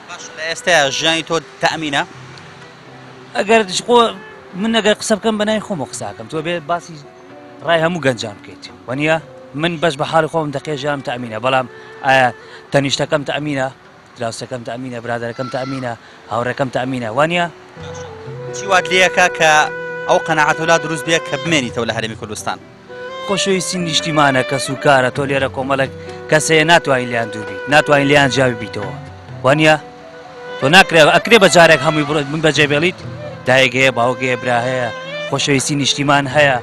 Speaker 1: باشە لە ئێستایا ژیانی تۆ تەئمینە؟
Speaker 5: ئەگەر خۆ من ئەگەر قسە بکەم بە ناوی خۆمەوە قسە ئەکەم تۆ بێ باسی ڕای هەموو گەنجان بکەیت وەنیە من بەش بە حاڵی خۆم دەقێ ژیانم تەئمینە بەڵام ئایا تەنیشتەکەم تەئمینە دراوسێکەم تەئمینە برادەرەکەم تەئمینە هاوڕێکەم تەئمینە وانە
Speaker 1: چی وات لێکا کە ئەو قەناعەتە لا دروست بێ کە بمێنیتەوە لە هەرێمی کوردستان؟
Speaker 5: خۆشەویستی نیشتیمانە کەس و کارە تۆ لێرە کۆمەڵێک کەس هەیە ناتوانین لێیان دوور بیت ناتوانین لێیان جیا ببیتەوە وانە تۆ ناکرێ ئەکرێ بە جارێک هەمووی بڕۆ من بەجێ بێڵیت دایک هەیە باوک هەیە برا هەیە خۆشەویستی نیشتیمان هەیە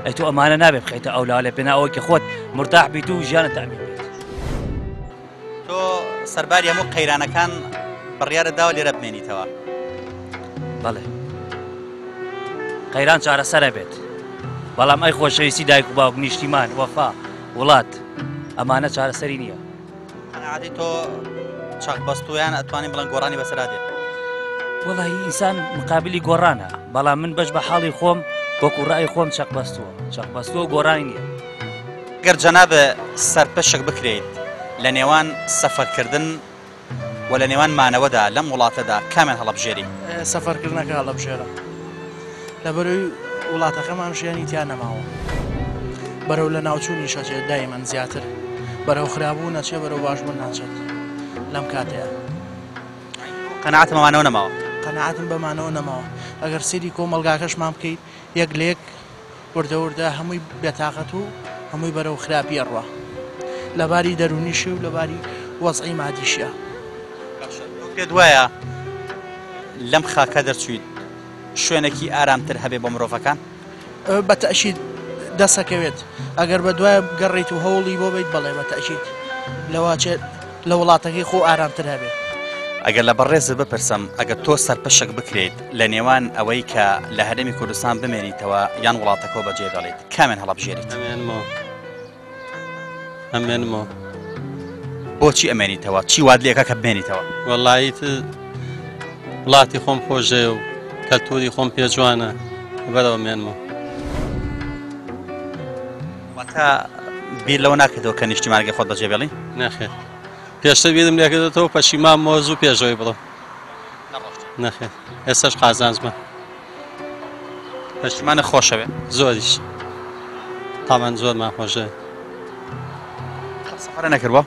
Speaker 5: ئەی تۆ ئەمانە نابێ بخەیتە ئەو لا لە پێنا ئەوەی کە خۆت مرتاح بیت و ژیانت تەئمین بێت.
Speaker 1: تۆ سەرباری هەموو قەیرانەکان بڕیارت داوە لێرە بمێنیتەوە؟
Speaker 5: بەڵێ قەیران چارەسەرە بێت بەڵام ئەی خۆشەویستی دایک و باوک نیشتیمان وەفا وڵات ئەمانە چارەسەری نییە.
Speaker 1: قەناعەتی تۆ چەق بەستوویان ئەتوانین بڵێن گۆڕانی بەسەرا دێ؟
Speaker 5: وەڵاهی ئینسان مقابلی گۆڕانە بەڵام من بەش بە حاڵی خۆم وەکو ڕای خۆم چەق بەستووە چەق بەستووە گۆڕانی نییە.
Speaker 1: گەر جەنابت سەرپشک بکرێیت لە نێوان سەفەرکردن و لە نێوان مانەوەدا لەم وڵاتەدا کامیان هەڵەبژێری؟
Speaker 20: سەفەرکردنەکە هەڵەبژێرم لەبەرەوەی وڵاتەکەمان ژیانی تیا نەماوە بەرەو لە ناوچوونیش ئەچێت دایمەن زیاتر بەرەو خراپبوون ئەچێ بەرەو باشبوون ناچێت لەم کاتەیە.
Speaker 1: قەناعەتم بە مانەوە نەماوە.
Speaker 20: قەناعەتم بە مانەوە نەماوە ئەگەر سەیری کۆمەڵگاکەشمان بکەیت یەک لە یەک وردە وردە هەمووی بێتاقەت و هەمووی بەرەو خراپی ئەڕوا لەباری دەروونیشی و لەباری وەزعی مادیشیا.
Speaker 1: باشە تۆ پێت وایە لەم خاکە دەرچوویت شوێنێکی ئارامتر هەبێ بۆ مرۆڤەکان؟
Speaker 20: بە تەئکید دەسەکەوێت ئەگەر بە دوای بگەڕیت و هەوڵی بۆ بیت بەڵێ بە تەئکید لەوەچێت لە وڵاتەکەی خۆ ئارامتر هەبێ.
Speaker 1: ئەگەر لە بەڕێزت بپرسم ئەگەر تۆ سەرپشک بکرێیت لە نێوان ئەوەی کە لە هەرێمی کوردستان بمێنیتەوە یان وڵاتەکەو بەجێ بێڵیت کامیان هەڵەبژێریت؟
Speaker 22: ئەمێنمەوە ئەمێنمەوە.
Speaker 1: بۆچی ئەمێنیتەوە؟ چی وات لێکا کە بمێنیتەوە؟
Speaker 22: وەڵایی تر وڵاتی خۆم خۆشەیە و کەلتوری خۆم پێ جوانە لەبەرئەوە مێنمەوە.
Speaker 1: واتە بیر لەوە ناکەیتەوە کە نیشتیمانەکەی خۆت بەجێ بێڵی؟
Speaker 22: نەخێر پێشتر بیرم لێکردێتەوە پەشیمانمەوە زوو پێشەوەی بڕۆم. نەخێر ئێستاش قازانجمە.
Speaker 1: نیشتیمانت خۆشەوێ؟
Speaker 22: زۆریش تاوان زۆرمان خۆشەوێ.
Speaker 1: قەت سەفەرە نەکردووە؟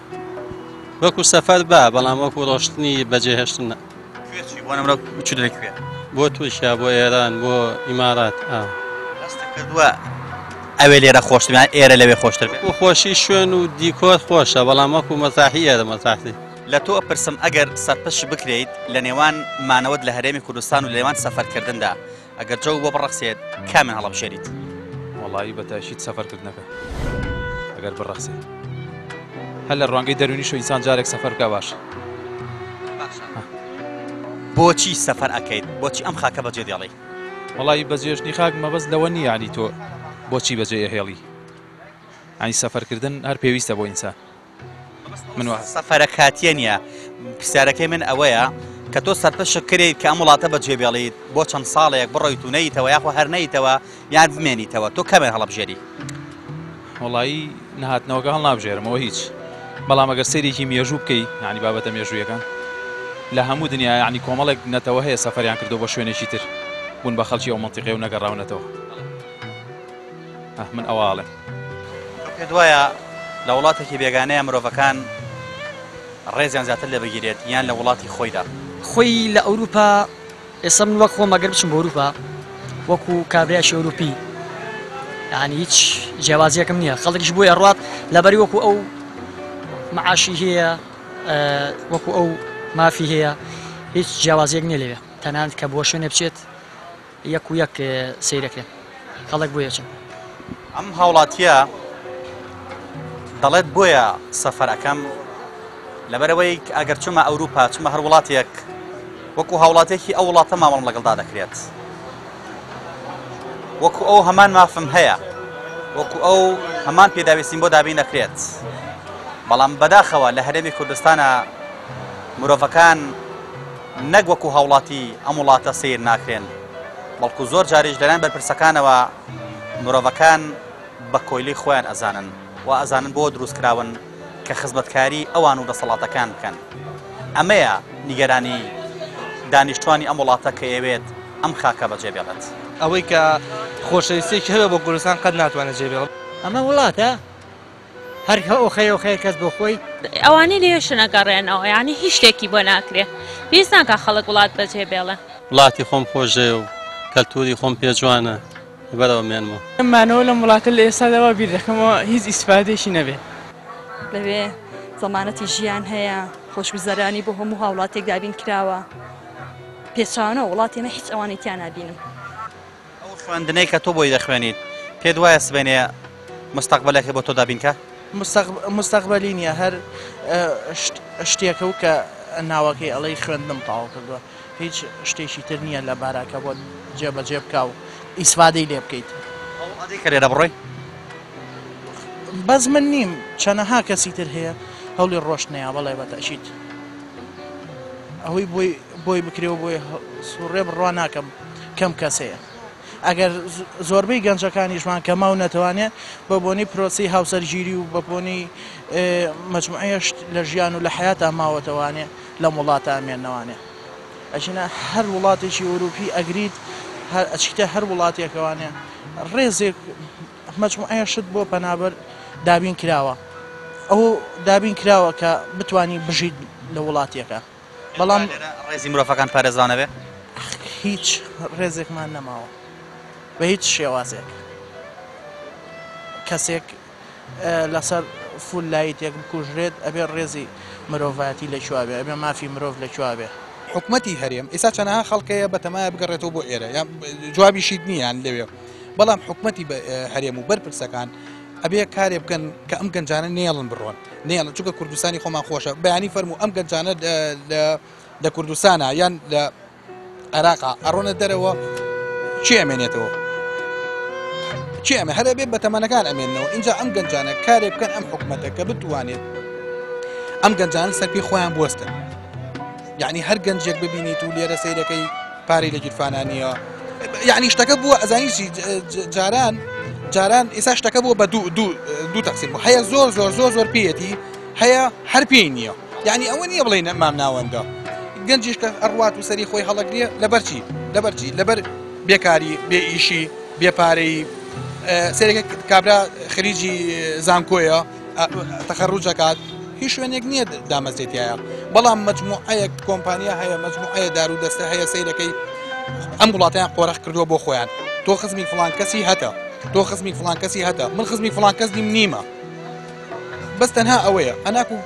Speaker 22: وەکو سەفەر با بەڵام وەکو ڕۆشتنی بەجێهێشتن نا.
Speaker 1: کوێ چووی بۆ نمونە چوویتە کوێ؟
Speaker 22: بۆ تورکیا بۆ ئێران بۆ ئیمارات ئا.
Speaker 1: هەستت کردووە ئەوێ لێرە خۆشتر یان ئێرە لەوێ خۆشتر بێ؟
Speaker 22: وەکو خۆشی شوێن و دیکۆر خۆشە بەڵام وەکو مەرتاحی ئێرە مەرتاحترین.
Speaker 1: لە تۆ ئەپرسم ئەگەر سەرپشک بکرێیت لە نێوان مانەوەت لە هەرێمی کوردستان و لە نێوان سەفەرکردندا ئەگەر جەو بۆ بڕەخسێت کامیان هەڵەبژێریت؟
Speaker 8: وەڵایی بە تاکید سەفەرکردنەکە ئەگەر بڕەخسێت هەر لە ڕوانگەی دەروونیشەوە ئینسان جارێک سەفەر بکا باشە.
Speaker 1: باشە بۆچی سەفەر ئەکەیت؟ بۆچی ئەم خاکە بەجێ دێڵی؟
Speaker 8: وەڵایی بەجێهێشتنی خاک مەبەست لەوە نییە یانی تۆ بۆچی بەجێ ئەهێڵی یانی سەفەرکردن هەر پێویستە بۆ ئینسان.
Speaker 1: من وا سەفەرە کاتیە نییە پرسیارەکەی من ئەوەیە کە تۆ سەرپشک کرێیت کە ئەم وڵاتە بەجێ بێڵیت بۆ چەند ساڵێک بڕۆیت و نەیتەوە یاخۆ هەر نەیتەوە یان بمێنیتەوە تۆ کامیان هەڵەبژێری؟
Speaker 8: وەڵایی نەهاتنەوەکە هەڵنابژێرمەوە هیچ بەڵام ئەگەر سەیرێکی مێژوو بکەی یعنی بابەتە مێژوویەکان لە هەموو دنیا یعنی کۆمەڵێک نەتەوە هەیە سەفەریان کردو بۆ شوێنێکی تر بوون بە خەڵکی ئەو مەنتیقەیە و نەگەڕاونەتەوە من ئەوە ئەڵێم.
Speaker 1: تۆ پێت وایە لە وڵاتێکی بێگانەیە مرۆڤەکان ڕێزیان زیاتر لێ بگیرێت یان لە وڵاتی خۆیدا؟
Speaker 21: خۆی لە ئەوروپا ئێستا من وەک خۆم ئەگەر بچم بۆ ئەوروپا وەکو کابرایەکی ئەوروپی یعنی هیچ جیاوازیەکم نییە خەڵکیش بۆی ئەڕوات لەبەری وەکو ئەو معاشی هەیە وەکو ئەو مافی هەیە هیچ جیاوازیەک نییە لەوێ تەنانەت کە بۆ شوێنێ بچێت یەک و یەک سەیرەکرێن خەڵک بۆیە چن.
Speaker 1: ئەم هاوڵاتیە دەڵێت بۆیە سەفەر ئەکەم لەبەرەوەی ئەگەر چوومە ئەوروپا چمە هەر وڵاتێک وەکو هاوڵاتێکی ئەو وڵاتە مامەڵم لەگەڵدا دەکرێت وەکو ئەو هەمان مافم هەیە وەکو ئەو هەمان پێداویستیم بۆ دابین دەکرێت بەڵام بەداخەوە لە هەرێمی کوردستانە مرۆڤەکان نەک وەکو هاوڵاتی ئەم وڵاتە سەیر ناکرێن، بەڵکو زۆر جاریش لەلایەن بەرپرسەکانەوە مرۆڤەکان بە کۆیلەی خۆیان ئەزانن و ئەزانن بۆ دروستکراون کە خزمەتکاری ئەوان و دەسەڵاتەکان بکەن. ئەمەیە نیگەرانی دانیشتوانی ئەم وڵاتە کە ئەیەوێت ئەم خاکە بەجێ بێڵێت.
Speaker 2: ئەوەی کە خۆشەویستیەکی هەبێ بۆ کوردستان قەت ناتوانێت جێ بێڵێت.
Speaker 3: ئەمە وڵاتە؟ هەر ئۆخەی ئۆخەی کەس بۆ خۆی.
Speaker 4: ئەوانەی لەوێشن ئەگەڕێنەوە یانی هیچ شتێکی بۆ ناکرێ پێویست ناکا خەڵک وڵات بەجێ بێڵێ.
Speaker 22: وڵاتی خۆم خۆشدەوێ و کەلتوری خۆم پێ جوانە لەبەرئەوە مێنمەوە.
Speaker 10: مانەوە لەم وڵاتە لە ئێستادا وا بیر دەکەمەوە هیچ ئیسفادەیەکی نەبێ.
Speaker 7: لەوێ زەمانەتی ژیان هەیە، خۆشگوزەرانی بۆ هەموو هاوڵاتیەک دابین کراوە. پێچەوانەوە وڵاتی ئێمە هیچ ئەوانەی تیا نابینم.
Speaker 1: ئەو خوێندنەی کە تۆ بۆی دەخوێنیت پێت وایە سبەینێ مستەقبەلێکی بۆ تۆ دابین کا؟
Speaker 20: مستەقبەلی نییە هەر شتێکە و کە ناوەکەی ئەڵێی خوێندنم تەواو کردووە هیچ شتێکی تر نییە لە باراکە بۆت جێبەجێ بکا و ئیسفادەی لێ بکەیت.
Speaker 1: هەوڵ ئەدەی کە لێرە بڕۆی؟
Speaker 20: بەس من نیم چەنەها کەسی تر هەیە هەوڵی ڕۆشتنەیە بەڵێ بە تەئکید ئەوەی بۆی بۆی بکرێ و بۆی سوڕێ بڕوا ناکەم کەم کەس هەیە ئەگەر زۆربەی گەنجەکانیشمان کە ماونەتەوانێ بە بۆنەی پرۆسەی هاوسەرگیری و بە بۆنەی مەجموعەیە شت لە ژیان و لە حەیاتا ماوەتەوانێ لەم وڵاتە ئەمێنەوانێ ئەچینە هەر وڵاتێکی ئەوروپی ئەگریت هەر ئەچیتە هەر وڵاتێکەوانێ ڕێزێک مەجموعەیە شت بۆ پەنابەر دابین کراوە ئەو دابین کراوە کە بتانی بژیت لە وڵاتێکە
Speaker 1: بەڵام ڕێزی مرۆڤەکان پارێزراو نەبێ؟
Speaker 20: هیچ ڕێزێکمان نەماوە بە هیچ شێوازێک کەسێک لەسەر فول لایتێک بکوژرێت ئەبێ ڕێزی مرۆڤایەتی لە کوێ بێ ئەبێ مافی مرۆڤ لە کوێ بێ.
Speaker 13: حکومەتی هەرێم ئێستا چەنەها خەڵک هەیە بەتەمایە بگەڕێتەوە بۆ ئێرە یان جوابیشیت نییە یان لەوێ بەڵام حکومەتی هەرێم و بەرپرسەکان ئەبێ کارێ بکەن کە ئەم گەنجانە نێڵن بڕۆن نێڵن چونکە کوردستانی خۆمان خۆشە بەیانی فەرموو ئەم گەنجانە لە کوردستانە یان لە عێراقا ئەڕۆنە دەرەوە چی ئەمێنێتەوە چی ئەمە هەرە بێ بەتەمەنەکان ئەمێنەوە اینجا ئەم گەنجانە کارێک بکەن ئەم حکوومەتە کە بتوانێت ئەم گەنجان سەر پێی خۆیان بوەستن یعنی هەر گەنجێک ببینیت و لێرە سەیرەکەی پارەی لە گیرفانا نییە یعنی شتەکە بووە ئەزانی چی جاران جاران ئێستا شتەکە بووە بە دوو دوو دوو تەقسیم بوو هەیە زۆر زۆر زۆر زۆر پێیەتی هەیە هەر پێی نییە یعنی ئەوە نییە بڵێن مام ناوەندە گەنجیش کە ئەڕوات و سەری خۆی هەڵەگرێ لەبەر چی لەبەر چی لەبەر بێکاری بێ ئیشی بێ پارەی سەرێکە کابرا خریجی زانکۆیە تەخەڕوج ئەکات هیچ شوێنێک نییە دامەزرێتایە بەڵام مجموعەیەک کۆمپانیا هەیە مجموعەیە دار و دەستە هەیە سەیرەکەی ئەم وڵاتیان قۆرخ کردووە بۆ خۆیان تۆ خزمی فلان کەسی هەتە. تۆ خزمی فڵان کەسی هەتە من خزمی فڵان کەس نیم نیمە بەس تەنها ئەوەیە ئەناکو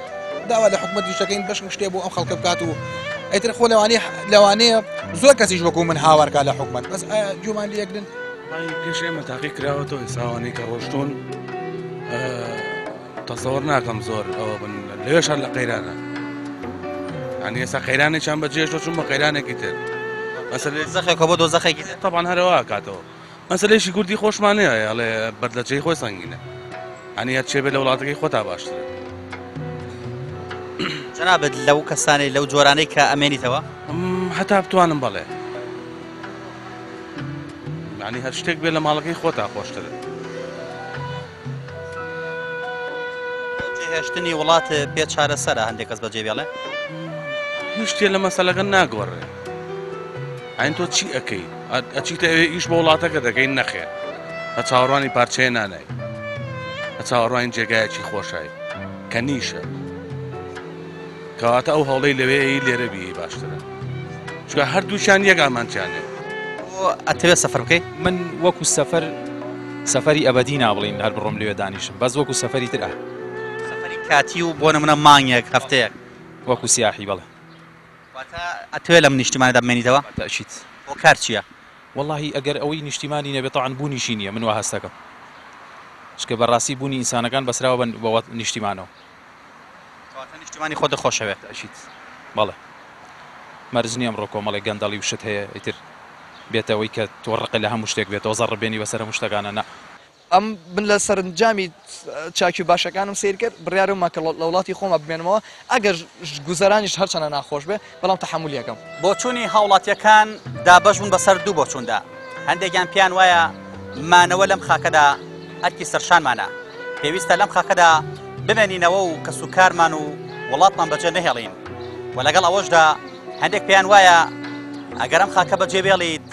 Speaker 13: داوا لە حکومەتیش دەکەین بەشم شتێ بۆ ئەم خەڵکە بکات و ئیتر خۆ لەوانەیە لەوانەیە زۆر کەسیش وەکو من هاوارکا لە حکومەت بەس ئایا گوێمان لێگرن
Speaker 16: پێش ئێمە تاقی کراوەتەوە ئێساوانەی کە ڕۆشتون تەسەوەر ناکەم زۆر ئەوە بن لەوێش هەر لە قەیرانە یعنی ئێستا قەیرانێکیان بەجێشتۆ چون بە قەیرانێکی تر
Speaker 1: دۆزەخێکە بۆ دۆزەخێکی تر
Speaker 16: طبعا هەرەوە کاتەوە مەسەلەیشی کوردی خۆشمان هەیە ئەڵێ بەرد لە جێی خۆی سەنگینە ئەنی هەر چێ بێ لە وڵاتەکەی خۆتا باشترە.
Speaker 1: جەنابت لەو کەسانەی لەو جۆرانەی کە ئەمێنیتەوە؟
Speaker 16: هەتا بتوانم بەڵێ. یعنی هەر شتێک بێ لە ماڵەکەی خۆتا خۆشترە.
Speaker 1: جێهێشتنی وڵات پێ چارەسەرە هەندێک کەس بەجێ بێڵێ؟
Speaker 16: هیچ شتێ لە مەسەلەکە ناگۆڕێ. ئاین تۆ چی ئەکەی؟ ئەچیتە ئەوێ ئیش بۆ وڵاتەکە دەکەی نەخێر. بە چاوەڕوانی پارچەیە نانای. بە چاوەڕوانی جێگایەکی خۆشای کە نیشە. کەواتە ئەو هەوڵەی لەوێ ئەی لێرە بیەی باشترە. چونکە هەردووکیان یەک ئامانجیان هەیە.
Speaker 1: تۆ ئەتەوێت سەفەر بکەی؟
Speaker 8: من وەکو سەفەر سەفەری ئەبەدی نابڵین هەر بڕۆم لەوێ دانیشم بەس وەکو سەفەری تر ئە.
Speaker 1: سەفەری کاتی و بۆ نمونە مانگێک هەفتەیەک.
Speaker 8: وەکو سیاحی بەڵێ.
Speaker 1: واتە ئەتەوێت لەم نیشتیمانەدا بمێنیتەوە؟
Speaker 8: تەئکید.
Speaker 1: هۆکار چییە؟
Speaker 8: وەڵاهی ئەگەر ئەوەی نیشتیمانی نەبێت تەبعەن بوونیشی نییە من وا هەستەکەم چونکە بەڕاستی بوونی ئینسانەکان بەسراوە بە نیشتیمانەوە.
Speaker 1: کەواتە نیشتیمانی خۆتت خۆشەوێت؟
Speaker 8: تەئکید بەڵێ. مەرج نییە ئەمڕۆ کۆمەڵێک گەندەڵی و شت هەیە ئیتر بێتە ئەوەی کە تۆ ڕقت لە هەموو شتێک بێتەوە زەڕب بێنی بەسەر هەموو شتەکانا نا.
Speaker 17: ئەم من لە سەرنجامی چاکی و باشەکانم سەیر کرد بڕیارم ما کە لە وڵاتی خۆما بمێنمەوە ئەگەر گوزەرانیش هەرچەنە ناخۆش بێ بەڵام تەحەمولی ئەکەم.
Speaker 1: بۆچوونی هاوڵاتییەکان دابەش بوون بەسەر دوو بۆچووندا، هەندێکیان پێیان وایە مانەوە لەم خاکەدا ئەرکی سەرشانمانە، پێویستە لەم خاکەدا بمێنینەوە و کەسوکارمان و وڵاتمان بەجێ نەهێڵین و لەگەڵ ئەوەشدا هەندێک پێیان وایە ئەگەر ئەم خاکە بەجێ بێڵیت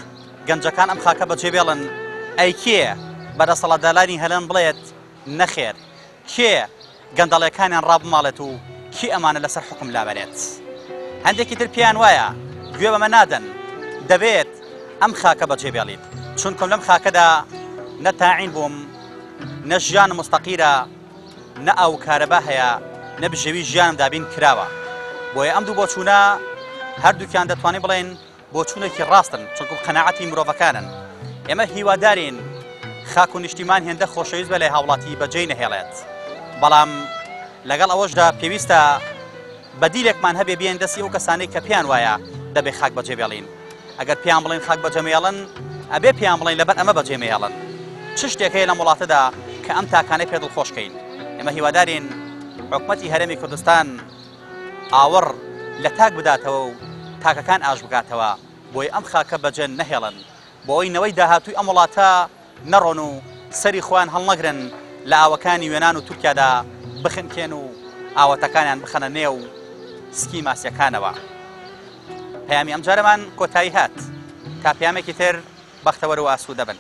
Speaker 1: گەنجەکان ئەم خاکە بەجێ بێڵن، ئەی کێ بە دەسەڵاتدارانی هەرێم بڵێت نەخێر؟ کێ گەندەڵیەکانیان ڕابماڵێت و کێ ئەمانە لەسەر حوکم لابەرێت؟ هەندێکی تر پێیان وایە گوێ بەمە نادەن، دەبێت ئەم خاکە بەجێ بێڵیت، چونکم لەم خاکەدا نە تاعین بووم، نە ژیانم موستەقیرە، نە ئاو و کارەبا هەیە، نە بژێوی ژیانم دابین کراوە. بۆیە ئەم دوو بۆچوونە هەردووکیان دەتوانین بڵێین بۆچوونێکی ڕاستن چونکو قەناعەتی مرۆڤەکانن ئێمە هیوادارین خاک و نیشتیمان هێندە خۆشەویست بە لای هاوڵاتی بەجێی نەهێڵێت بەڵام لەگەڵ ئەوەشدا پێویستە بەدیلێکمان هەبێ بێن دەستی ئەو کەسانەی کە پێیان وایە دەبێ خاک بەجێ بێڵین ئەگەر پێیان بڵێن خاک بەجێمێڵن ئەبێ پێیان بڵێن لەبەر ئەمە بەجێ مێڵن چ شتێک هەیە لەم وڵاتەدا کە ئەم تاکانەی پێ دڵخۆشکەین ئێمە هیوادارین حکومەتی هەرێمی کوردستان ئاوڕ لە تاک بداتەوە و تاکەکان ئاش بکاتەوە بۆی ئەم خاکە بەجێ نەهێڵن بۆ ئەوەی نەوەی داهاتووی ئەم وڵاتە نەڕۆن و سەری خۆیان هەڵنەگرن لە ئاوەکانی یۆنان و تورکیادا بخنکێن و ئاواتەکانیان بخەنە نێو سکی ماسیەکانەوە. پەیامی ئەمجارەمان کۆتایی هات تا پەیامێکی تر بەختەوەر و ئاسوودە بن.